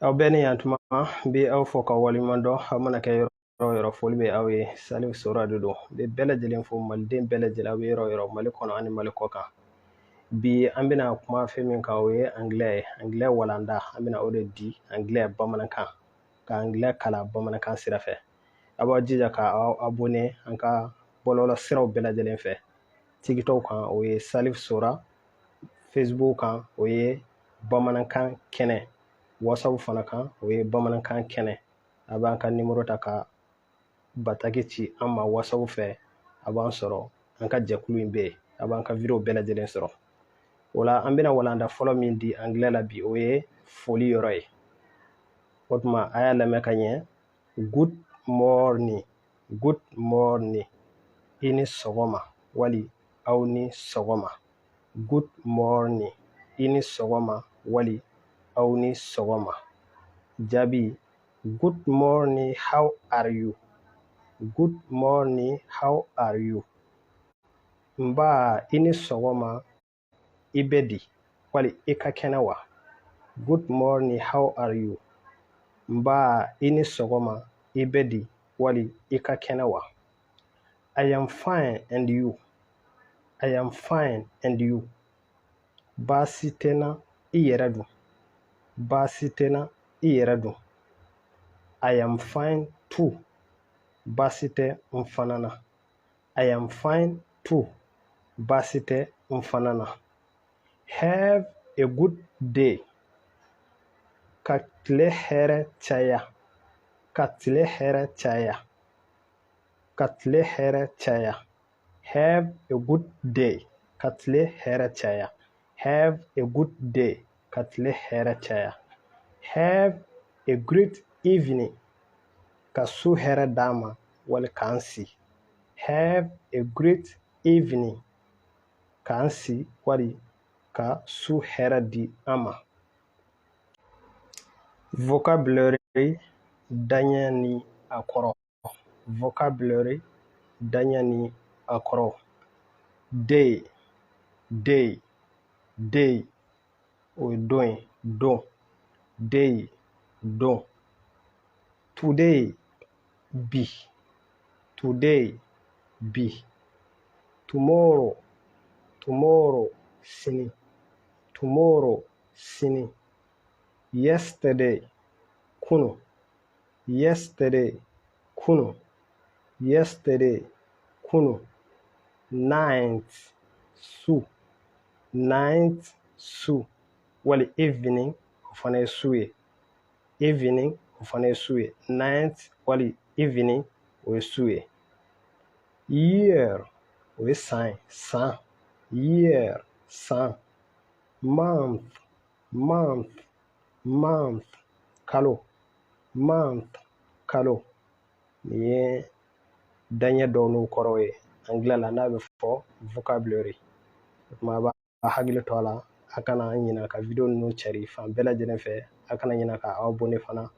Aw bɛɛ ni yantuma, n bɛ aw fo ka waleɲuman dɔn. Aw mana kɛ yɔrɔ o yɔrɔ, foli bɛ aw ye. Salif Sora de don. N bɛ bɛɛ lajɛlen fo, maliden bɛɛ lajɛlen, aw bɛ yɔrɔ o yɔrɔ, Mali kɔnɔ ani Mali kɔ kan. Bi an bɛna kuma fɛn min kan, o ye angilɛ ye, angilɛ walanda. An bɛna o de di, angilɛ bamanankan, ka angilɛ kalan bamanankan sira fɛ. A b'aw jija ka aw abonné an ka bɔlɔlɔ siraw bɛɛ lajɛlen fɛ. TikTok kan, o ye Salif Sora. Facebook kan, o ye bamanankan kɛnɛ. WhatsApp fana kan, o ye bamanankan kɛnɛ. A b'an ka nimoro ta ka bataki ci an ma WhatsApp fɛ, a b'an sɔrɔ. An ka jɛkulu in bɛ yen, a b'an ka video bɛɛ lajɛlen sɔrɔ o la. An bɛna walanda fɔlɔ min di angilɛ la bi, o ye foli yɔrɔ ye. O tuma, a y'a lamɛn ka ɲɛ. Good morning, good morning, i ni sɔgɔma wali aw ni sɔgɔma. Good morning, i ni sɔgɔma wali aw ni sɔgɔma. Jaabi: Good morning, how are you? Good morning, how are you? Nba, i ni sɔgɔma, i bɛ di wali i ka kɛnɛ wa? Good morning, how are you? Nba, i ni sɔgɔma, i bɛ di wali i ka kɛnɛ wa? I am fine, and you? I am fine, and you? Baasi tɛ n na, i yɛrɛ dun? Baasi tɛ n na, i yɛrɛ dun? I am fine too. Baasi tɛ n fana na. I am fine too. Baasi tɛ n fana na. Have a good day. Ka tile hɛrɛ caya, ka tile hɛrɛ caya, ka tile hɛrɛ caya. Have a good day. Ka tile hɛrɛ caya. Have a good day. Ka tile hɛrɛ caya. Have a great evening. Ka su hɛrɛ d'an ma wali k'an si. Have a great evening. K'an si wali ka su hɛrɛ di an ma. Vocabulary, daɲɛ ni a kɔrɔ. Vocabulary, daɲɛ ni a kɔrɔ. Day, day, day, o ye don ye, don. Day, don. Today, bi. Today, bi. Tomorrow, tomorrow, sini. Tomorrow, sini. Yesterday, kunu. Yesterday, kunu. Yesterday, kunu. Night, su. Night, su wali evening, o fana ye su ye. Evening, o fana ye su ye. Night wali evening, o ye su ye. Year, o ye san ye, san. Year, san. Month, month, month, kalo. Month, kalo. Nin ye daɲɛ dɔw n'u kɔrɔw ye angilɛ la, n'a bɛ fɔ vocabulary. O tuma, a b'a hakili to a la, a kana ɲina ka video ninnu cari fan bɛɛ lajɛlen fɛ. A kana ɲina ka aw abonné fana.